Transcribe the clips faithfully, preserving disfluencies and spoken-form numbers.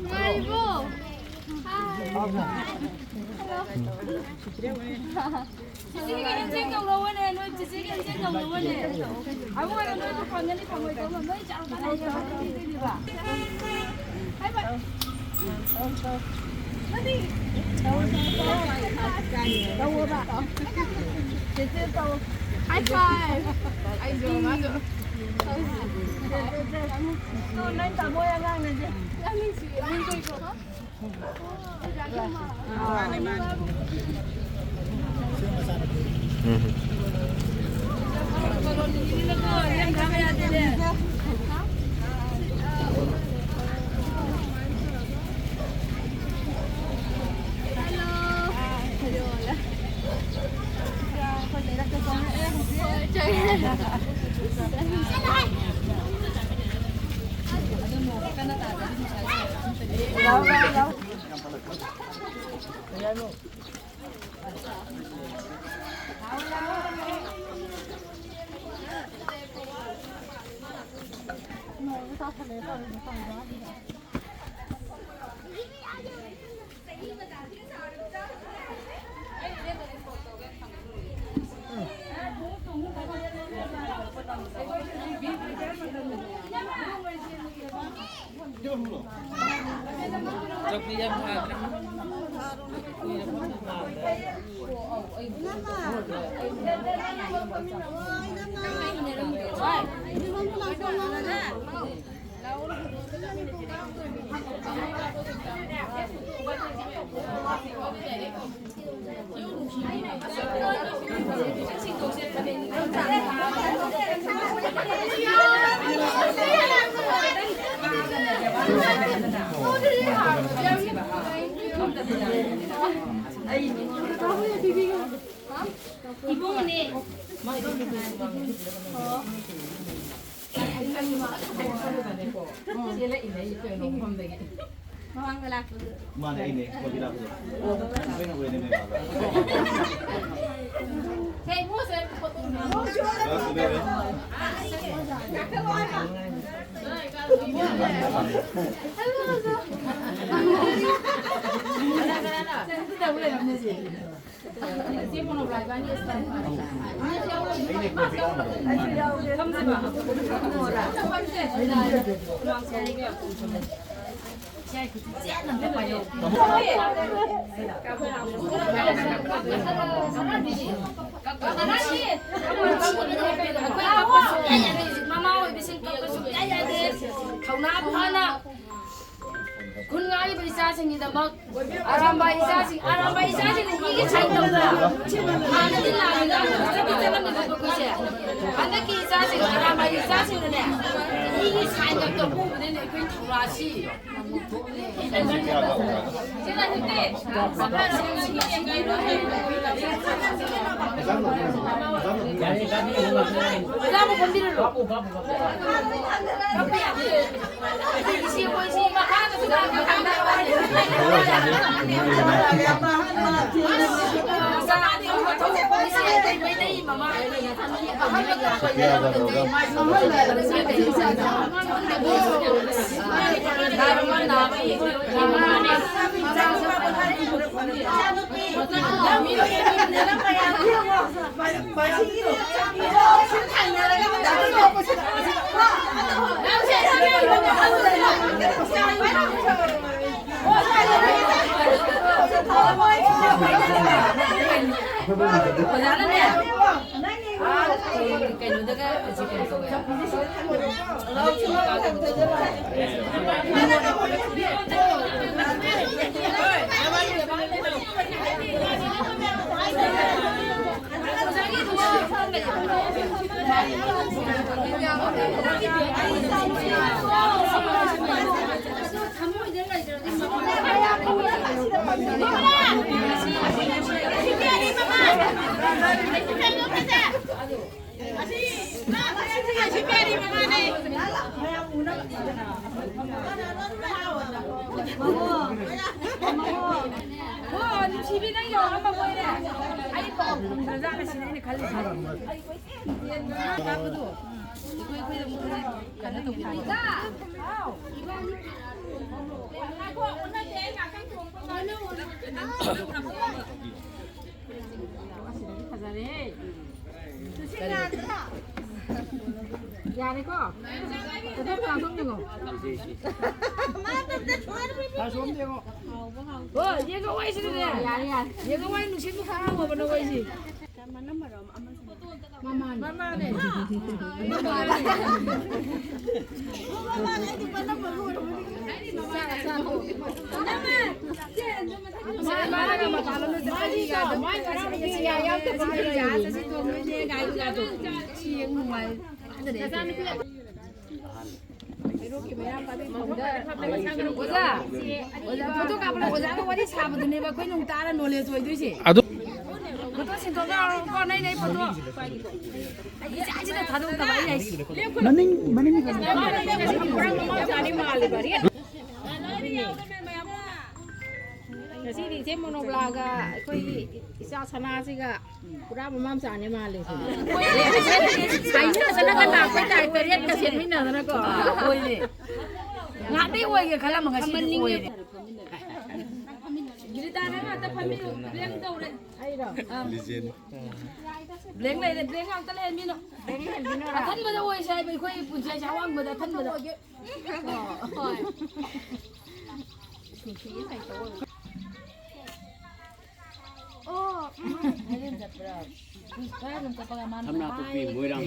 ꯅꯨꯡꯉꯥꯏꯔꯤꯕꯣ? ꯆꯤꯆꯦꯒꯤ ꯍꯦꯟꯁꯦꯛ ꯇꯧꯔꯛꯑꯣꯅꯦ, ꯅꯣꯏ ꯆꯤꯆꯦꯒꯤ ꯍꯦꯟꯁꯦꯛ ꯇꯧꯔꯛꯑꯣꯅꯦ꯫ ꯑꯃꯨꯛ ꯍꯥꯏꯔꯣ, ꯅꯣꯏꯁꯨ ꯐꯪꯒꯅꯤ, ꯐꯪꯉꯣꯏ ꯇꯧꯔꯣ, ꯅꯣꯏ ꯆꯥꯎ ꯀꯥꯟꯅ ꯍꯦꯟꯅ ꯐꯪꯒꯅꯤ ꯇꯧꯔꯤꯕ꯫ ꯍꯥꯏꯕ꯫ ꯅꯠꯇꯦ꯫ ꯇꯧꯋꯣꯕ꯫ ꯆꯦꯆꯦ ꯇꯧ꯫ High five꯫ ꯑꯩꯁꯨ ꯃꯥꯁꯨ꯫ ꯅꯣꯏ ꯇꯥꯃꯣ ꯑꯉꯥꯡꯅꯁꯦ꯫ ꯌꯥꯝ ꯅꯨꯡꯁꯤꯌꯦ꯫ ꯃꯤꯡ ꯀꯩ ꯀꯧꯕ? ꯃꯥꯅꯦ, ꯃꯥꯅꯦ꯫ ꯏꯕꯨꯡꯅꯦ꯫ ꯃꯃꯥꯡꯗ ꯂꯥꯛꯄꯗꯨ꯫ ꯃꯥꯅꯦ, ꯑꯩꯅꯦ, ꯀꯣꯐꯤ ꯂꯥꯛꯄꯗꯣ꯫ ꯑꯩꯈꯣꯏꯅ ꯑꯣꯏꯔꯦ ꯃꯦꯝꯕꯔ꯫ ꯁꯦ, ꯏꯕꯨꯡꯉꯣ, ꯁꯦ, ꯐꯣꯇꯣ꯫ ꯂꯥꯛꯄꯗꯣ꯫ ꯃꯃꯥ ꯑꯣꯏꯕꯁꯤꯡ ꯀꯞꯄ ꯁꯨꯡꯌꯥ ꯌꯥꯗꯦ꯫ ꯊꯧꯅꯥ ꯐꯅ ꯈꯨꯟ ꯉꯥꯛꯏꯕ ꯏꯆꯥꯁꯤꯡꯒꯤꯗꯃꯛ ꯑꯔꯥꯝꯕꯥꯏ ꯏꯆꯥꯁꯤꯡ, ꯑꯔꯥꯝꯕꯥꯏ ꯏꯆꯥꯁꯤꯡꯅ ꯏꯒꯤ ꯁꯥꯏꯟ ꯇꯧꯕ꯭ꯔꯥ? ꯍꯥꯟꯅꯗꯤ ꯂꯥꯟꯗ ꯆꯠꯇꯤ ꯆꯠꯂꯝꯃꯦꯕ ꯑꯩꯈꯣꯏꯁꯦ꯫ ꯍꯟꯗꯛꯀꯤ ꯏꯆꯥꯁꯤꯡ, ꯑꯔꯥꯝꯕꯥꯏ ꯏꯆꯥꯁꯤꯡꯅꯅꯦ, ꯏꯒꯤ ꯁꯥꯏꯟ ꯑꯝꯇ ꯎꯕꯗꯩꯅꯦ ꯑꯩꯈꯣꯏ ꯊꯧꯔꯥꯁꯤ꯫ ꯑꯣꯖꯥꯅꯅꯦ, ꯑꯥ, ꯀꯩꯅꯣꯗꯒ ꯀꯩꯅꯣ ꯇꯧꯋꯦ꯫ ꯅꯨꯡꯁꯤꯕꯤ, ꯅꯪ ꯌꯧꯔꯛꯑꯝꯃꯕꯣꯏꯔꯦ꯫ ꯑꯩ ꯄꯥꯎ ꯐꯪꯗ꯭ꯔꯖꯥꯠꯂ ꯁꯤꯅꯦ ꯑꯩꯅ ꯈꯜꯂꯤꯁꯦ꯫ ꯑꯩ ꯀꯣꯏꯆꯦꯟ ꯆꯦꯟꯕ ꯀꯥꯞꯄꯗꯣ꯫ ꯑꯩꯈꯣꯏ, ꯑꯩꯈꯣꯏꯗ ꯑꯃꯨꯛ ꯈꯔ ꯀꯩꯅꯣ ꯇꯧꯕꯤꯔꯣ꯫ ꯍꯥꯎ꯫ ꯉꯥꯏꯈꯣ, ꯎꯅꯁꯦ, ꯑꯩ ꯉꯥꯛꯇꯪ ꯊꯣꯡꯕ ꯉꯥꯏꯈꯣ꯫ ꯑꯁꯤꯗꯒꯤ ꯐꯖꯔꯦ꯫ ꯌꯥꯔꯦꯀꯣ? ꯐꯣꯇꯣ ꯀꯅꯥ ꯁꯣꯝ ꯌꯦꯡꯉꯣ꯫ ꯑꯣ, ꯌꯦꯡꯉꯣ, ꯋꯥꯏꯁꯤꯗꯅꯦ꯫ ꯌꯥꯔꯦ, ꯌꯥꯔꯦ꯫ ꯌꯦꯡꯉꯣ, ꯋꯥꯏ ꯅꯨꯡꯁꯤꯠ ꯃꯈꯥ ꯍꯥꯡꯉꯣꯕ ꯅꯪ ꯋꯥꯏꯁꯤ꯫ ꯃꯃꯥꯅꯦ꯫ ꯃꯃꯥꯅꯦ꯫ ꯑꯣꯖꯥ, ꯑꯣꯖꯥ, ꯐꯣꯇꯣ ꯀꯥꯞꯄꯗ ꯑꯣꯖꯥꯒ ꯋꯥꯔꯤ ꯁꯥꯕꯗꯨꯅꯦꯕ ꯑꯩꯈꯣꯏꯅ ꯑꯃꯨꯛ ꯇꯥꯔ ꯅꯣꯂꯦꯖ ꯑꯣꯏꯗꯣꯏꯁꯦ꯫ ꯑꯗꯨ ꯐꯣꯇꯣ ꯁꯤꯟꯗꯣꯛꯅꯔꯣꯀꯣ, ꯅꯩ ꯅꯩ ꯐꯣꯇꯣ꯫ ꯑꯩ ꯏꯆꯥꯁꯤꯗ ꯊꯥꯗꯣꯛꯇꯕ ꯑꯩ ꯍꯥꯏꯁꯦ꯫ ꯃꯅꯤꯡ, ꯃꯅꯤꯡ ꯉꯁꯤꯗꯤ ꯏꯆꯦ ꯃꯣꯅꯣꯕ꯭ꯂꯥꯒ ꯑꯩꯈꯣꯏꯒꯤ ꯏꯆꯥ ꯁꯅꯥꯁꯤꯒ ꯄꯨꯔꯥ ꯃꯃꯥ ꯃꯆꯥꯅꯦ ꯃꯥꯜꯂꯦ ꯁꯤꯗꯤ꯫ ꯍꯥꯏꯅꯗꯅꯒ ꯂꯥꯛꯄꯩ ꯇꯥꯏꯞꯇ ꯔꯦꯠꯀ ꯁꯦꯠꯃꯤꯟꯅꯗꯅꯀꯣ꯫ ꯑꯣꯏꯔꯦ꯫ ꯉꯥꯛꯇꯩ ꯑꯣꯏꯒꯦ ꯈꯜꯂꯝꯕ ꯉꯁꯤꯗꯤ ꯑꯣꯏꯔꯦ꯫ ꯒꯤꯔꯤꯇꯥ, ꯅꯪ ꯉꯥꯛꯇ ꯐꯝꯕꯤꯌꯨ꯫ ꯕ꯭ꯂꯦꯡ ꯇꯧꯔꯦ꯫ ꯑꯩꯔꯣ? ꯑꯥ꯫ ꯕ꯭ꯂꯦꯡ ꯂꯩꯔꯦ, ꯕ꯭ꯂꯦꯡ ꯉꯥꯛꯇ ꯂꯩꯍꯟꯕꯤꯅꯨ꯫ ꯑꯊꯟꯕꯗ ꯑꯣꯏꯁꯦ ꯍꯥꯏꯕ ꯑꯩꯈꯣꯏꯒꯤ ꯄꯨꯟꯁꯤ ꯍꯥꯏꯁꯦ ꯑꯋꯥꯡꯕꯗ, ꯑꯊꯟꯕꯗ꯫ ꯍꯣꯏ꯫ ꯁꯝꯅꯥꯄꯣꯛꯄꯤ, ꯃꯣꯏꯔꯥꯡ꯫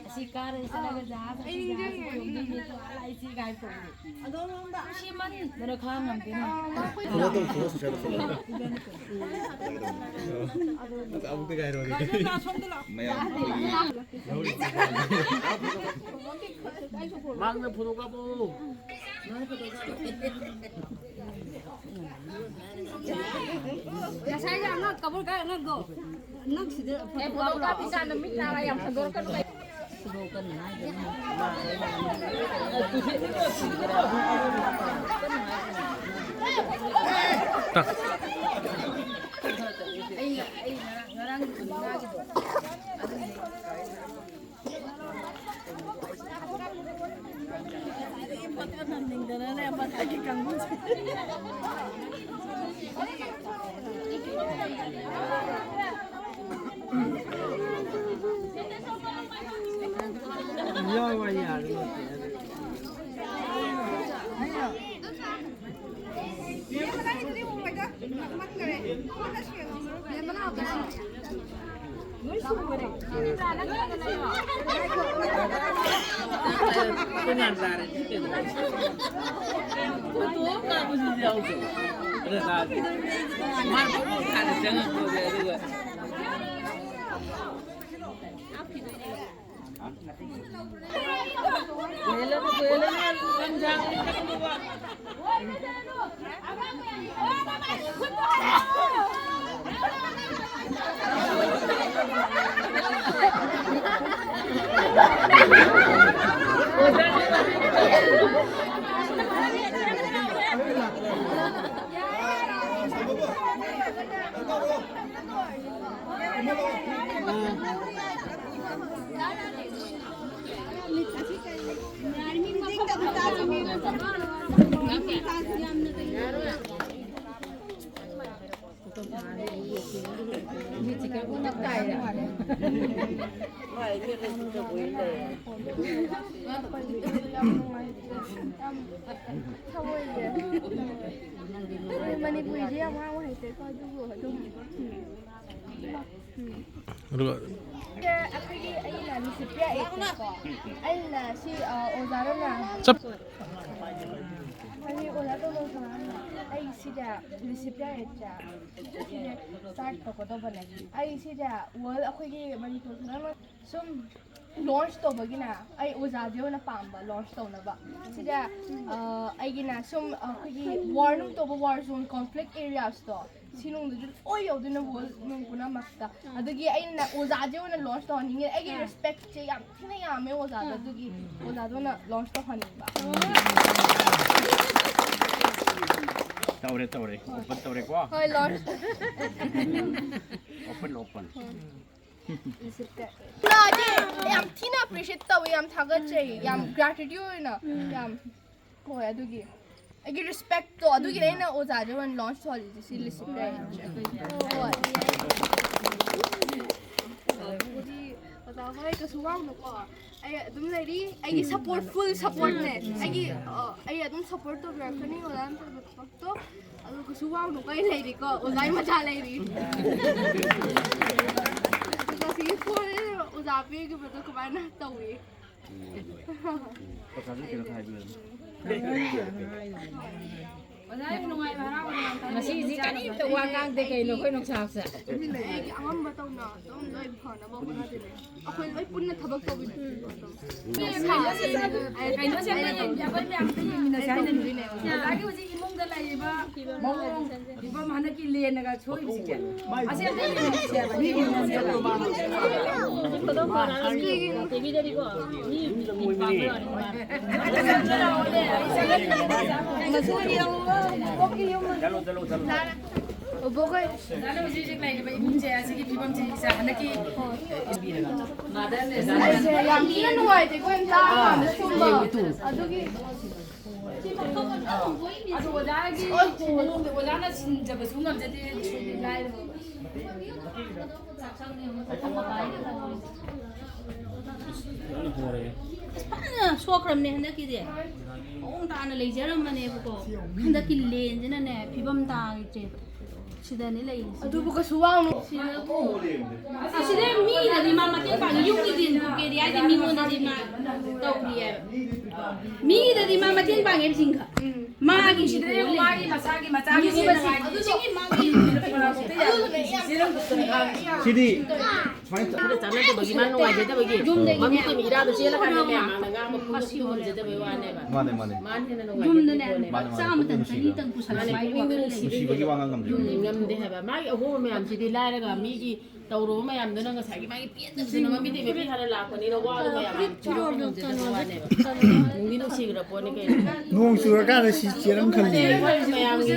ꯑꯁꯤ ꯀꯥꯔ ꯆꯠꯂꯒ ꯖꯍꯥꯖ, ꯑꯁꯤ ꯖꯍꯥꯖ ꯇꯣꯡꯗꯣꯏꯅꯦ, ꯑꯗꯣ ꯑꯥ ꯂꯥꯛꯏꯁꯤ ꯀꯥꯏ ꯇꯧꯕꯗꯣ꯫ ꯅꯨꯡꯁꯤꯃꯟꯗꯅ ꯈꯥꯡ ꯉꯝꯗꯦꯅꯦ꯫ ꯐꯣꯂꯣ ꯇꯧ, ꯐꯣꯂꯣ, ꯁꯣꯁꯤꯌꯦꯜ ꯐꯣꯂꯣ꯫ ꯑꯃꯨꯛꯇ ꯉꯥꯏꯔꯣ꯫ ꯃꯌꯥꯝ ꯃꯥꯡꯗ ꯐꯣꯇꯣ ꯀꯥꯞꯄꯣ꯫ ꯉꯁꯥꯏꯒꯤ ꯑꯉꯥꯡ ꯀꯕꯔ ꯀꯥꯏ ꯑꯉꯥꯡꯗꯣ? ꯑꯉꯥꯡꯁꯤꯗ ꯑꯦ, ꯐꯣꯇꯣ ꯀꯥꯞꯄꯤ ꯆꯥꯟꯗ ꯃꯤꯠ ꯅꯥꯔ ꯌꯥꯝ ꯁꯟꯗꯣꯔꯛꯀꯅꯨ ꯀꯩ꯫ ꯑꯩ, ꯑꯩ ꯉꯔꯥꯡ, ꯉꯔꯥꯡꯒꯤ ꯄꯨꯔꯅꯤꯃꯥꯒꯤꯗꯣ꯫ ꯑꯗꯨꯒꯤ ꯊꯑꯣꯏꯁꯦ꯫ ꯑꯩ ꯃꯅꯤꯄꯨꯔꯤꯁꯦ ꯌꯥꯝ ꯉꯥꯡꯕ ꯍꯩꯇꯦꯀꯣ, ꯑꯗꯨꯕꯨ ꯑꯗꯨꯝ꯫ ꯑꯗꯨꯒ ꯑꯩꯈꯣꯏꯒꯤ ꯑꯩꯅ ꯂꯤꯁꯤꯄ꯭ꯔꯤꯌꯥ ꯑꯦꯞꯁꯦꯀꯣ꯫ ꯑꯩꯅ ꯁꯤ, ꯑ, ꯑꯣꯖꯥꯅ ꯆꯞ꯫ ꯑꯩꯈꯣꯏꯒꯤ ꯑꯣꯖꯥ ꯇꯣꯂꯣꯞ ꯆꯥꯎꯔꯛꯑꯅꯤ꯫ ꯑꯩ ꯁꯤꯗ ꯂꯤꯁꯤꯄ꯭ꯔꯤꯌꯥ ꯑꯦꯞꯁꯦ ꯁꯤꯁꯦ ꯁ꯭ꯇꯥꯔꯠ ꯇꯧꯒꯗꯧꯕꯅꯦ꯫ ꯑꯩ ꯁꯤꯗ ꯋꯥꯔꯜ ꯑꯩꯈꯣꯏꯒꯤ ꯃꯅꯤꯄꯨꯔ ꯈꯛꯇꯃꯛ ꯁꯨꯝ ꯂꯣꯟꯆ ꯇꯧꯕꯒꯤꯅꯦ, ꯑꯩ ꯑꯣꯖꯥꯁꯦ ꯑꯣꯏꯅ ꯄꯥꯝꯕ ꯂꯣꯟꯆ ꯇꯧꯅꯕ꯫ ꯁꯤꯗ ꯑ, ꯑꯩꯒꯤꯅ ꯁꯨꯝ ꯑꯩꯈꯣꯏꯒꯤ ꯋꯥꯔ ꯅꯨꯡ ꯇꯧꯕ, ꯋꯥꯔ ꯖꯣꯟ, ꯀꯣꯟꯐ꯭ꯂꯤꯛ ꯑꯦꯔꯤꯌꯥꯁꯇꯣ, ꯁꯤ ꯅꯨꯡꯗꯨꯁꯨ ꯂꯣꯏ ꯌꯧꯗꯣꯏꯅꯦ, ꯋꯥꯔꯜ ꯅꯨꯡ ꯄꯨꯝꯅꯃꯛꯇ꯫ ꯑꯗꯨꯒꯤ ꯑꯩꯅ ꯑꯣꯖꯥꯁꯦ ꯑꯣꯏꯅ ꯂꯣꯟꯆ ꯇꯧꯍꯟꯅꯤꯡꯉꯦ꯫ ꯑꯩꯒꯤ ꯔꯦꯁꯄꯦꯛꯁꯦ ꯌꯥꯝ ꯊꯤꯅ ꯌꯥꯝꯃꯦ ꯑꯣꯖꯥꯗ, ꯑꯗꯨꯒꯤ ꯑꯣꯖꯥꯗ ꯑꯣꯏꯅ ꯂꯣꯟꯆ ꯇꯧꯍꯟꯅꯤꯡꯕ꯫ ꯇꯧꯔꯦ, ꯇꯧꯔꯦ, ꯑꯣꯄꯟ ꯇꯧꯔꯦꯀꯣ꯫ ꯍꯣꯏ, ꯂꯣꯟꯆ꯫ Open, open. ꯅꯥꯗꯦ, ꯌꯥꯝ ꯊꯤꯅ ꯑꯦꯄ꯭ꯔꯤꯁꯤꯌꯦꯠ ꯇꯧꯋꯦ, ꯌꯥꯝ ꯊꯥꯒꯠꯆꯩ, ꯌꯥꯝ ꯒ꯭ꯔꯥꯇꯤꯇ꯭ꯌꯨꯠ ꯑꯣꯏꯅ ꯌꯥꯝ ꯍꯣꯏ꯫ ꯑꯗꯨꯒꯤ ꯑꯩꯒꯤ ꯔꯦꯁꯄꯦꯛꯇꯣ, ꯑꯗꯨꯒꯤꯅꯦ ꯑꯩꯅ ꯑꯣꯖꯥꯁꯦ ꯑꯣꯏꯅ ꯂꯣꯟꯆ ꯇꯧꯍꯜꯂꯤꯁꯦ꯫ ꯁꯤ ꯂꯤꯁꯤꯡ ꯇꯔꯦꯠ꯫ ꯍꯣꯏ꯫ ꯑꯗꯨꯗꯤ ꯑꯣꯖꯥ ꯍꯣꯏ, ꯀꯩꯁꯨ ꯋꯥꯎꯅꯨꯀꯣ꯫ ꯑꯩ ꯑꯗꯨꯝ ꯂꯩꯔꯤ꯫ ꯑꯩꯒꯤ ꯁꯞꯄꯣꯔꯠ, ꯐꯨꯜ ꯁꯞꯄꯣꯔꯠꯅꯦ꯫ ꯑꯩꯒꯤ ꯑ, ꯑꯩ ꯑꯗꯨꯝ ꯁꯞꯄꯣꯔꯠ ꯇꯧꯕꯤꯔꯛꯀꯅꯤ ꯑꯣꯖꯥꯅ ꯇꯧꯕ ꯊꯕꯛꯇꯣ꯫ ꯑꯗꯨ ꯀꯩꯁꯨ ꯋꯥꯎꯅꯨꯀꯣ, ꯑꯩ ꯂꯩꯔꯤꯀꯣ꯫ ꯑꯣꯖꯥꯒꯤ ꯃꯆꯥ ꯂꯩꯔꯤ꯫ ꯑꯗꯨꯒ ꯁꯤꯒꯤ ꯐꯣꯔ ꯑꯣꯖꯥ ꯄꯤꯈꯤꯕꯗꯣ ꯀꯃꯥꯏꯅ ꯇꯧꯏ? ꯄꯩꯁꯥꯁꯨ ꯀꯩꯅꯣ ꯈꯥꯏꯕꯤꯔꯝꯃꯣ꯫ ꯉꯁꯤꯁꯤ ꯀꯔꯤꯝꯇ ꯋꯥ ꯉꯥꯡꯗꯦ ꯀꯩꯅꯣ ꯑꯩꯈꯣꯏ ꯅꯨꯡꯁꯥꯁꯦ꯫ ꯑꯩꯒꯤ ꯑꯉꯝꯕ ꯇꯧꯅ ꯑꯗꯨꯝ ꯂꯣꯏ ꯐꯅꯕ ꯍꯣꯠꯅꯗꯣꯏꯅꯦ꯫ ꯑꯩꯈꯣꯏ ꯂꯣꯏ ꯄꯨꯟꯅ ꯊꯕꯛ ꯇꯧꯃꯤꯟꯅꯁꯦ꯫ ꯀꯩꯅꯣꯁꯦ ꯑꯩꯈꯣꯏ ꯃꯌꯥꯝ ꯄꯨꯟꯃꯤꯟꯅꯁꯦ ꯍꯥꯏꯅ꯫ ꯑꯣꯖꯥꯒꯤ ꯍꯧꯖꯤꯛ ꯏꯃꯨꯡꯗ ꯂꯩꯔꯤꯕ ꯃꯑꯣꯡ ꯐꯤꯕꯝ ꯍꯟꯗꯛꯀꯤ ꯂꯦꯟꯅꯒ ꯁꯣꯏꯕꯁꯤꯡꯁꯦ꯫ ꯑꯁꯦꯡꯕ ꯂꯦꯟꯅꯒ ꯁꯣꯏꯕꯁꯤꯡꯁꯦ꯫ ꯆꯠꯂꯣ, ꯆꯠꯂꯣ, ꯆꯠꯂꯣ꯫ ꯑꯣꯖꯥꯅ ꯍꯧꯖꯤꯛ ꯍꯧꯖꯤꯛ ꯂꯩꯔꯤꯕ ꯏꯃꯨꯡꯁꯦ ꯑꯁꯤꯒꯤ ꯐꯤꯕꯝꯁꯦ ꯏꯆꯥ ꯍꯟꯗꯛꯀꯤ ꯑꯩꯁꯦ ꯌꯥꯝ ꯊꯤꯅ ꯅꯨꯡꯉꯥꯏꯇꯦꯀꯣ, ꯏꯆꯥ ꯃꯌꯥꯝꯗ ꯁꯨꯝꯕ꯫ ꯑꯗꯨꯒꯤ ꯑꯗꯨ ꯑꯣꯖꯥꯒꯤ ꯏꯃꯨꯡꯗ ꯑꯣꯖꯥꯅ ꯁꯤꯟꯖꯕꯁꯨ ꯉꯝꯖꯗꯦ꯫ ꯂꯥꯏꯔꯕ ꯐꯖꯅ ꯁꯣꯛꯈ꯭ꯔꯕꯅꯦ ꯍꯟꯗꯛꯀꯤꯗꯤ꯫ ꯃꯑꯣꯡ ꯇꯥꯅ ꯂꯩꯖꯔꯝꯕꯅꯦꯕꯀꯣ꯫ ꯍꯟꯗꯛꯀꯤ ꯂꯦꯟꯁꯤꯅꯅꯦ ꯐꯤꯕꯝ ꯇꯥꯈꯤꯗ꯭ꯔꯦꯕ꯫ ꯁꯤꯗꯅꯤ ꯂꯩꯔꯤꯁꯦ꯫ ꯑꯗꯨꯕꯨ ꯀꯩꯁꯨ ꯋꯥꯎꯅꯨ꯫ ꯑꯁꯤꯗ ꯃꯤꯗꯗꯤ ꯃꯥ ꯃꯇꯦꯡ ꯄꯥꯡꯉꯤ, ꯌꯨꯝꯒꯤ ꯗꯤꯟ ꯀꯦꯔꯤ ꯍꯥꯏꯗꯤ ꯃꯤꯉꯣꯟꯗꯗꯤ ꯃꯥ ꯇꯧꯔꯤꯑꯕ꯫ ꯃꯤꯗꯗꯤ ꯃꯥ ꯃꯇꯦꯡ ꯄꯥꯡꯉꯦꯕ ꯁꯤꯡꯒ꯫ ꯃꯥꯒꯤ ꯁꯤꯗ ꯌꯦꯡꯉꯨ, ꯃꯥꯒꯤ ꯃꯁꯥꯒꯤ ꯃꯆꯥꯒꯤ ꯌꯨꯝꯒꯤ ꯃꯥꯒꯤ ꯁꯤꯗꯤ ꯁꯨꯃꯥꯏꯅ ꯇꯧ- ꯈꯔ ꯆꯥꯟꯅꯗꯕꯒꯤ, ꯃꯥ ꯅꯨꯡꯉꯥꯏꯖꯗꯕꯒꯤ, ꯌꯨꯝꯗꯒꯤꯅꯦ꯫ ꯃꯃꯤꯠꯇ ꯃꯤꯔꯥꯗ ꯆꯦꯜꯂꯒ ꯃꯌꯥꯝꯅ ꯉꯥꯡꯕ ꯄꯨꯡꯁꯨ ꯇꯨꯝꯍꯟꯖꯗꯕꯩ ꯋꯥꯅꯦꯕ꯫ ꯃꯥꯅꯦ, ꯃꯥꯅꯦ꯫ ꯃꯥꯅ ꯍꯦꯟꯅ ꯅꯨꯡꯉꯥꯏꯖꯗꯕ ꯌꯨꯝꯗꯅꯦ꯫ ꯄꯣꯠꯅꯦꯕ꯫ ꯃꯥꯅꯦ, ꯃꯥꯅꯦ꯫ ꯆꯥꯝꯃꯇꯪ, ꯄꯨꯛꯅꯤꯡ ꯆꯅꯤꯇꯪ ꯅꯨꯡꯁꯤꯕ꯫ ꯄꯨꯁꯜꯂꯒ ꯃꯥꯅꯦ, ꯄꯨꯛꯅꯤꯡ ꯅꯨꯡꯁꯤꯕꯒꯤ ꯋꯥ ꯉꯥꯡ ꯉꯝꯗ꯭ꯔꯦ꯫ ꯎꯝ, ꯉꯝꯗꯦ ꯍꯥꯏꯕ꯫ ꯃꯥꯒꯤ ꯑꯍꯣꯕ ꯃꯌꯥꯝꯁꯤꯗꯤ ꯂꯥꯏꯔꯒ ꯃꯤꯒꯤ ꯇꯧꯔꯨꯕ ꯃꯌꯥꯝꯗꯨꯅ ꯉꯁꯥꯏꯒꯤ ꯃꯥꯒꯤ ꯄꯦꯟꯗꯕꯗꯨꯅ ꯃꯃꯤꯠꯇꯩ ꯃꯄꯤ ꯍꯥꯟꯅ ꯂꯥꯛꯄꯅꯤꯅ ꯋꯥꯗꯣ ꯃꯌꯥꯝ ꯐꯤꯔꯣꯜꯗꯣ ꯉꯝꯖꯗꯕ ꯀꯩꯅꯣ ꯋꯥꯅꯦꯕ꯫ ꯅꯨꯡꯗꯤ ꯅꯨꯡꯁꯤꯈ꯭ꯔ ꯄꯣꯠꯅꯤ ꯀꯩꯅꯣ꯫ ꯅꯣꯡ ꯆꯨꯔꯀꯥꯟꯗ ꯁꯤ ꯆꯦꯔꯪ ꯈꯜꯂꯤ꯫ ꯃꯌꯥꯝꯒꯤ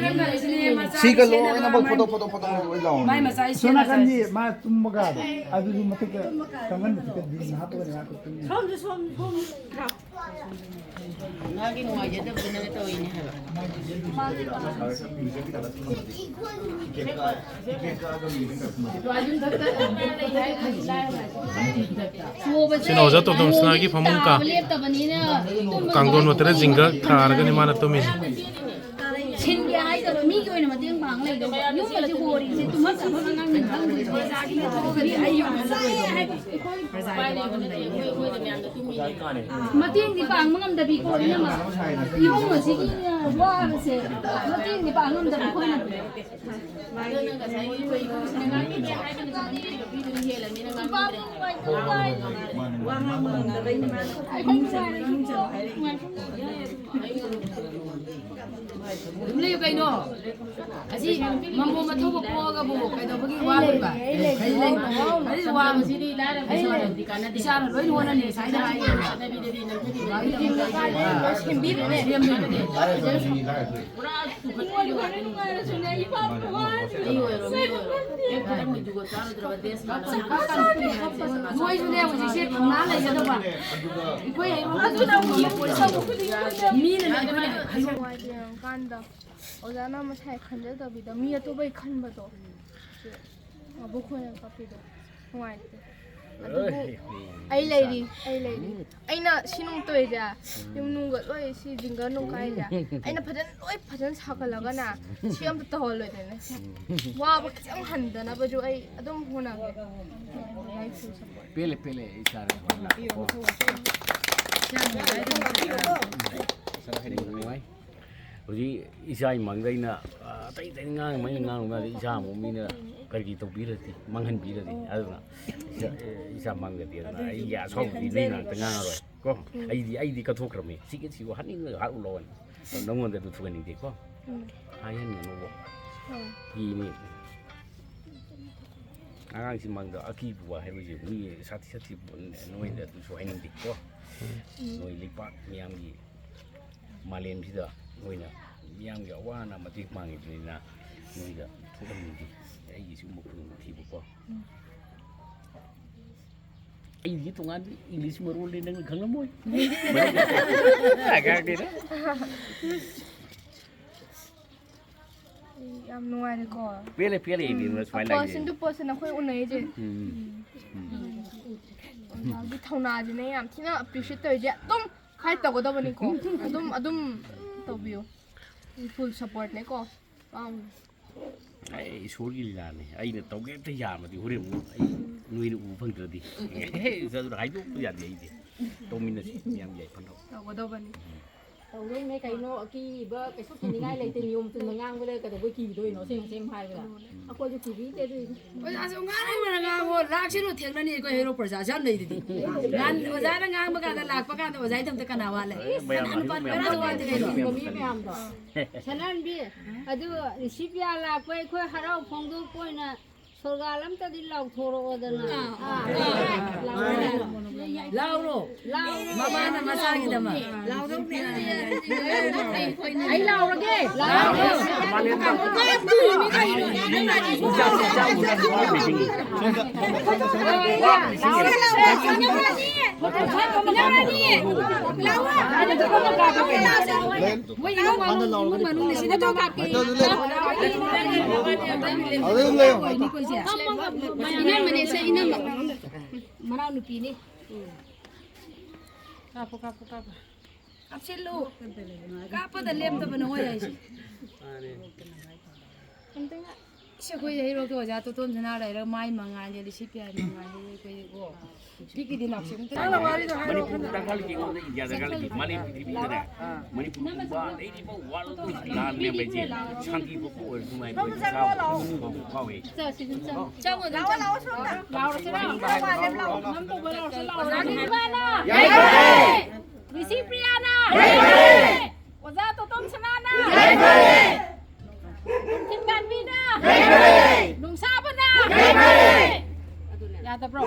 ꯁꯤꯒ ꯂꯣꯏꯅꯃꯛ ꯐꯣꯇꯣ, ꯐꯣꯇꯣ, ꯐꯣꯇꯣ ꯂꯣꯏ ꯂꯥꯎꯔꯦ꯫ ꯃꯥꯏ ꯃꯆꯥ ꯁꯣꯝ ꯅꯥꯀꯟꯒꯤ ꯃꯥ ꯇꯨꯝꯕ ꯀꯥꯗꯣ ꯑꯗꯨꯁꯨ ꯃꯊꯛꯇ ꯀꯥꯡꯈꯟ ꯃꯊꯛꯇ ꯗꯤꯟ ꯍꯥꯞꯄꯒꯅꯦ ꯃꯥ ꯇꯨꯝꯃꯤ꯫ ꯁꯣꯝꯁꯨ, ꯁꯣꯝ, ꯁꯣꯝ꯫ ꯃꯥꯒꯤ ꯅꯨꯡꯉꯥꯏꯖꯗꯕꯗꯨꯅꯒ ꯇꯧꯔꯤꯅꯦ ꯍꯥꯏꯕ꯫ ꯁꯤꯅ ꯑꯣꯖꯥ ꯇꯣꯝꯇꯣꯝ ꯁꯅꯥꯒꯤ ꯐꯃꯨꯡ ꯀꯥ꯫ ꯀꯥꯡꯊꯣꯟ ꯃꯊꯛꯇ ꯖꯤꯡꯒ ꯊꯥꯔꯒꯅꯤ ꯃꯥꯅ ꯇꯨꯝꯃꯤꯁꯦ꯫ ꯁꯤꯟꯒꯦ ꯍꯥꯏꯗꯕ ꯃꯤꯒꯤ ꯑꯣꯏꯅ ꯃꯇꯦꯡ ꯄꯥꯡ ꯂꯩꯗꯧꯕ꯫ ꯌꯨꯝꯗꯗꯤ ꯍꯣꯔꯤꯁꯦ ꯇꯨꯝꯐꯝ ꯆꯥꯐꯝ ꯑꯉꯥꯡꯁꯤꯡ ꯈꯪꯗ꯭ꯔꯤꯁꯦ꯫ ꯑꯩ ꯌꯨꯝꯗ ꯆꯠꯂꯣꯏ ꯍꯥꯏꯕ꯫ ꯃꯇꯦꯡꯗꯤ ꯄꯥꯡꯕ ꯉꯝꯗꯕꯤꯀꯣ, ꯏꯅꯝꯃ꯫ ꯏꯃꯨꯡ ꯑꯁꯤꯒꯤ ꯋꯥꯕꯁꯦ ꯃꯇꯦꯡꯗꯤ ꯄꯥꯡ ꯉꯝꯗꯕ ꯑꯩꯈꯣꯏꯅ꯫ ꯅꯨꯄꯥꯕꯨ ꯅꯨꯡꯉꯥꯏꯇꯦ, ꯋꯥꯏ꯫ ꯃꯥꯅꯦ, ꯃꯥꯅꯦ꯫ ꯋꯥ ꯉꯥꯡꯕ ꯉꯝꯗꯕꯩꯅꯦ ꯃꯥꯅ ꯏꯃꯨꯡ ꯆꯪꯉꯣ, ꯏꯃꯨꯡ ꯆꯪꯉꯣ ꯍꯥꯏꯔꯛꯏ꯫ ꯑꯗꯨꯝ ꯂꯩꯌꯨ ꯀꯩꯅꯣ꯫ ꯑꯁꯤ ꯃꯃꯣ ꯃꯊꯧꯕ ꯄꯣꯛꯑꯒꯕꯨ ꯀꯩꯗꯧꯕꯒꯤ ꯋꯥꯗꯣꯏꯕ? ꯀꯔꯤ ꯂꯩ? ꯀꯔꯤ ꯋꯥꯕꯁꯤꯗꯤ ꯂꯥꯏꯔꯕ ꯏꯁꯥꯅ ꯂꯣꯏꯅ ꯍꯣꯠꯅꯅꯤ, ꯉꯁꯥꯏꯗ ꯍꯥꯏꯈ꯭ꯔꯦ꯫ ꯁꯦꯝꯕꯤꯔꯦꯅꯦ꯫ ꯄꯨꯔꯥ ꯄꯨꯈꯠꯄꯤꯌꯨ꯫ ꯃꯤ ꯑꯣꯏꯔꯣ, ꯃꯤ ꯑꯣꯏꯔꯣ꯫ ꯍꯦꯛ ꯈꯤꯇꯪ ꯖꯨꯒꯣꯠ ꯆꯥꯔꯨꯗ꯭ꯔꯕ ꯗ꯭ꯔꯦꯁ ꯃꯥꯟꯅꯕ ꯃꯣꯏꯁꯨꯅꯦ ꯍꯧꯖꯤꯛꯁꯦ ꯊꯧꯅꯥ ꯂꯩꯒꯗꯕ꯫ ꯑꯩꯈꯣꯏ ꯍꯩꯔꯣꯛ ꯑꯗꯨꯅ ꯑꯃꯨꯛ ꯌꯦꯡꯉꯣ꯫ ꯃꯤꯅꯅꯦ ꯑꯩꯈꯣꯏꯅ ꯍꯩꯔꯣꯛ ꯅꯨꯡꯉꯥꯏꯇꯦ ꯌꯦꯡꯉꯀꯥꯟꯗ ꯑꯣꯖꯥꯅ ꯃꯁꯥꯏ ꯈꯟꯖꯗꯕꯤꯗ ꯃꯤ ꯑꯇꯣꯞꯄꯒꯤ ꯈꯟꯕꯗꯣ꯫ ꯃꯕꯨꯛ ꯍꯣꯏꯅ ꯀꯞꯄꯤꯗꯣ ꯅꯨꯡꯉꯥꯏꯇꯦ꯫ ꯑꯗꯨꯕꯨ ꯑꯩ ꯂꯩꯔꯤ, ꯑꯩ ꯂꯩꯔꯤ꯫ ꯑꯩꯅ ꯁꯤ ꯅꯨꯡ ꯇꯧꯔꯤꯁꯦ, ꯌꯨꯝ ꯅꯨꯡꯒ ꯂꯣꯏ ꯁꯤ ꯖꯤꯡꯒ ꯅꯨꯡ ꯀꯥꯏꯁꯦ ꯑꯩꯅ ꯐꯖꯅ ꯂꯣꯏ ꯐꯖꯅ ꯁꯥꯒꯠꯂꯒꯅꯦ, ꯁꯤ ꯑꯝꯇ ꯇꯧꯍꯜꯂꯣꯏꯗꯣꯏꯅꯦ꯫ ꯋꯥꯕ ꯈꯤꯇꯪ ꯍꯟꯗꯅꯕꯁꯨ ꯑꯩ ꯑꯗꯨꯝ ꯍꯣꯠꯅꯒꯦ꯫ ꯄꯦꯜꯂꯦ, ꯄꯦꯜꯂꯦ, ꯑꯩ ꯆꯥꯔꯦ꯫ ꯅꯨꯡꯉꯥꯏ꯫ ꯍꯧꯖꯤꯛ ꯏꯆꯥ ꯏꯃꯥꯡꯗ ꯑꯩꯅ, ꯑ, ꯑꯇꯩ ꯑꯇꯩ ꯉꯥꯡꯉꯝꯃꯅꯤ, ꯉꯥꯡꯉꯝꯃꯅꯤ, ꯏꯆꯥ ꯑꯃꯨꯛ ꯃꯤꯅ ꯀꯔꯤ ꯇꯧꯕꯤꯔꯗꯤ, ꯃꯥꯡꯍꯟꯕꯤꯔꯗꯤ, ꯑꯗꯨꯅ ꯏꯆꯥ, ꯏꯆꯥ ꯃꯥꯡꯗꯗꯤ, ꯑꯗꯨꯅ ꯑꯩꯒꯤ ꯑꯁꯥꯎꯕꯗꯤ ꯅꯣꯏ ꯅꯥꯛꯇ ꯉꯥꯡꯉꯔꯣꯏ ꯀꯣ꯫ ꯎꯝ꯫ ꯑꯩꯗꯤ, ꯑꯩꯗꯤ ꯀꯠꯊꯣꯛꯈ꯭ꯔꯕꯅꯤ꯫ ꯁꯤꯒꯤ ꯁꯤꯕꯨ ꯍꯥꯠꯅꯤꯡꯉꯒ ꯍꯥꯠꯂꯨ ꯂꯥꯎ ꯍꯥꯏꯅ꯫ ꯅꯉꯣꯟꯗ ꯑꯗꯨ ꯊꯨꯒꯟꯅꯤꯡꯗꯦꯀꯣ꯫ ꯎꯝ꯫ ꯍꯥꯏꯍꯟꯒꯅꯨꯕ꯫ ꯍꯣꯏ꯫ ꯐꯤꯅꯤ꯫ ꯑꯉꯥꯡꯁꯤ ꯃꯥꯡꯗ ꯑꯀꯤꯕ ꯋꯥ ꯍꯥꯏꯕꯁꯦ ꯃꯤ ꯁꯥꯊꯤ ꯁꯥꯊꯤ ꯅꯣꯏꯗ ꯑꯗꯨꯁꯨ ꯍꯥꯏꯅꯤꯡꯗꯦꯀꯣ꯫ ꯎꯝ꯫ ꯅꯣꯏ ꯂꯩꯄꯥꯛ ꯃꯤꯌꯥꯝꯒꯤ ꯃꯥꯂꯦꯝꯁꯤꯗ ꯅꯣꯏꯅ ꯃꯤꯌꯥꯝꯒꯤ ꯑꯋꯥ ꯑꯅꯥ ꯃꯇꯦꯡ ꯄꯥꯡꯉꯤꯕꯅꯤꯅ ꯅꯣꯏꯗ ꯊꯣꯛꯍꯟꯅꯤꯡꯗꯦ꯫ ꯑꯩꯒꯤ ꯁꯤꯒꯨꯝꯕ ꯈꯨꯗꯣꯡꯊꯤꯕꯀꯣ꯫ ꯑꯩꯗꯤ ꯇꯣꯉꯥꯟꯕ ꯏꯪꯂꯤꯁ ꯃꯔꯣꯜꯅꯤ ꯅꯪꯅ ꯈꯪꯂꯝꯃꯣꯏ꯫ ꯑꯉꯥꯡꯅꯤꯅ꯫ ꯌꯥꯝ ꯅꯨꯡꯉꯥꯏꯔꯦꯀꯣ꯫ ꯄꯦꯜꯂꯦ, ꯄꯦꯜꯂꯦ, ꯏꯕꯦꯝꯃ, ꯁꯨꯃꯥꯏꯅ ꯂꯥꯛꯏꯁꯦ꯫ Person to person ꯑꯩꯈꯣꯏ ꯎꯅꯩꯁꯦ꯫ ꯎꯝ, ꯎꯝ꯫ ꯑꯣꯖꯥꯒꯤ ꯊꯧꯅꯥꯁꯤꯅꯦ ꯌꯥꯝ ꯊꯤꯅ appreciate ꯇꯧꯔꯤꯁꯦ꯫ ꯑꯗꯨꯝ fight ꯇꯧꯒꯗꯕꯅꯤꯀꯣ꯫ ꯑꯗꯨꯝ, ꯑꯗꯨꯝ ꯇꯧꯕꯤꯌꯨ꯫ Full supportꯅꯦꯀꯣ꯫ ꯄꯥꯝꯃꯦ꯫ ꯑꯩ ꯏꯁꯣꯔꯒꯤ ꯂꯤꯂꯥꯅꯦ꯫ ꯑꯩꯅ ꯇꯧꯒꯦ ꯍꯦꯛꯇ ꯌꯥꯔꯝꯃꯗꯤ ꯍꯣꯔꯦꯟ ꯑꯃꯨꯛ ꯑꯩ ꯅꯣꯏꯅ ꯎꯕ ꯐꯪꯗ꯭ꯔꯗꯤ꯫ ꯑꯗꯨꯅ ꯍꯥꯏꯗꯣꯛꯄ ꯌꯥꯗꯦ ꯑꯩꯗꯤ꯫ ꯇꯧꯃꯤꯟꯅꯁꯤ, ꯃꯌꯥꯝ ꯌꯥꯏꯐꯅꯕ꯫ ꯇꯧꯒꯗꯧꯕꯅꯤ꯫ ꯇꯧꯗꯧꯅꯦ ꯀꯩꯅꯣ, ꯑꯀꯤꯕ ꯀꯩꯁꯨ ꯀꯤꯅꯤꯡꯉꯥꯏ ꯂꯩꯇꯦ꯫ ꯅꯤꯌꯣꯝ ꯆꯨꯝꯅ ꯉꯥꯡꯕꯗ ꯀꯩꯗꯧꯕꯩ ꯀꯤꯗꯣꯏꯅꯣ? ꯑꯁꯦꯡ ꯑꯁꯦꯡꯕ ꯍꯥꯏꯕꯗ꯫ ꯑꯩꯈꯣꯏꯁꯨ ꯀꯤꯕꯤꯗꯦ ꯑꯗꯨꯏꯅꯦ꯫ ꯑꯣꯖꯥꯁꯨ ꯉꯥꯡꯅꯤꯡꯕꯅ ꯉꯥꯡꯉꯣ, ꯂꯥꯛꯁꯤꯅꯨ ꯊꯦꯡꯅꯅꯤ꯫ ꯑꯩꯈꯣꯏ ꯍꯦꯔꯣ ꯄ꯭ꯔꯖꯥꯁꯨ ꯌꯥꯝ ꯂꯩꯗꯨꯗꯤ꯫ ꯉꯥꯟ-, ꯑꯣꯖꯥꯅ ꯉꯥꯡꯕ ꯀꯥꯟꯗ ꯂꯥꯛꯄ ꯀꯥꯟꯗ ꯑꯣꯖꯥꯒꯤꯗꯃꯛꯇ ꯀꯅꯥ ꯋꯥꯠꯂꯦ? ꯀꯅꯥ ꯅꯨꯄꯥ ꯀꯅꯥꯁꯨ ꯋꯥꯠꯇꯦ ꯀꯩꯅꯣ꯫ ꯃꯤ ꯃꯌꯥꯝꯗꯣ꯫ ꯁꯅꯥꯍꯟꯕꯤ, ꯑꯗꯨ ꯔꯤꯁꯤꯞ ꯌꯥ ꯂꯥꯛꯄ ꯑꯩꯈꯣꯏ ꯍꯔꯥꯎ ꯐꯣꯡꯗꯣꯛꯄ ꯑꯣꯏꯅ ꯁꯣꯔꯒꯥꯜ ꯑꯝꯇꯗꯤ ꯂꯥꯎꯊꯣꯔꯛꯑꯣꯗꯅ꯫ ꯑꯥ꯫ ꯑꯥ, ꯂꯥꯎꯔꯣ꯫ ꯂꯥꯎꯔꯣ꯫ ꯂꯥꯎꯔꯣ꯫ ꯃꯃꯥꯅ ꯃꯆꯥꯒꯤꯗꯃꯛ꯫ ꯑꯩ ꯂꯥꯎꯔꯒꯦ꯫ ꯂꯥꯎꯔꯣ꯫ ꯃꯣꯏ ꯏꯃꯨꯡ ꯃꯅꯨꯡ, ꯏꯃꯨꯡ ꯃꯅꯨꯡꯅꯤ ꯁꯤꯗ꯫ ꯑꯗꯨꯝ ꯂꯩꯌꯣ꯫ ꯏꯅꯝꯃꯅꯦ, ꯁꯦ, ꯏꯅꯝꯃ꯫ ꯃꯅꯥꯎꯅꯨꯄꯤꯅꯤ꯫ ꯀꯥꯞꯄꯣ, ꯀꯥꯞꯄꯣ, ꯀꯥꯞꯄꯣ꯫ ꯀꯥꯞꯁꯤꯜꯂꯨ꯫ ꯀꯥꯞꯄꯗ ꯂꯦꯞꯇꯕ ꯅꯉꯣꯏ ꯍꯥꯏꯁꯦ꯫ ꯑꯝꯇꯪ ꯑꯩꯈꯣꯏ ꯍꯩꯔꯣꯛꯇ ꯑꯣꯖꯥ ꯇꯣꯇꯣꯟ ꯁꯅꯥ ꯂꯩꯔꯒ ꯃꯥꯏ ꯃꯉꯥꯜꯁꯦ, ꯂꯤꯁꯤ ꯄꯤꯌꯥꯟ ꯃꯉꯥꯜꯁꯦ ꯑꯩꯈꯣꯏ ꯀꯣ꯫ ꯄꯤꯛꯀꯤꯗꯤ ꯂꯥꯛꯁꯤ ꯑꯝꯇ ꯃꯅꯤꯄꯨꯔ ꯗꯔꯀꯥꯔ ꯂꯩꯇꯦ, ꯑꯩꯉꯣꯟꯗ ꯏꯟꯗꯤꯌꯥ ꯗꯔꯀꯥꯔ ꯂꯩꯇꯦ꯫ ꯃꯥꯂꯦꯝ ꯄ꯭ꯔꯤꯊꯤꯕꯤꯗꯅꯦ ꯃꯅꯤꯄꯨꯔꯒꯨꯝꯕ ꯂꯩꯔꯤꯕ ꯋꯥꯔꯜꯗ ꯂꯥꯟ ꯃꯌꯥꯝ ꯂꯩꯁꯦ ꯁꯥꯟꯇꯤ ꯊꯣꯛꯄ ꯑꯣꯏꯔꯁꯨ ꯉꯥꯏꯕ ꯐꯥꯎꯋꯦ꯫ ꯆꯪꯉꯣ, ꯂꯥꯛꯑꯣ, ꯂꯥꯛꯑꯣ, ꯁꯣꯝꯗ꯫ ꯂꯥꯛꯑꯣ, ꯂꯥꯛꯑꯣ, ꯂꯥꯛꯑꯣ꯫ ꯅꯝ ꯇꯧꯕ ꯂꯥꯛꯑꯣ, ꯂꯥꯛꯑꯣ꯫ ꯌꯥꯏꯌꯦ꯫ ꯔꯤꯁꯤ ꯄ꯭ꯔꯤꯌꯥꯅ꯫ ꯑꯣꯖꯥ ꯇꯣꯇꯣꯝ ꯁꯅꯥꯅ꯫ ꯅꯨꯡꯊꯤꯟ ꯉꯥꯟꯕꯤꯅ꯫ ꯅꯨꯡꯁꯥꯕꯅ꯫ ꯌꯥꯗꯕ꯭ꯔꯣ?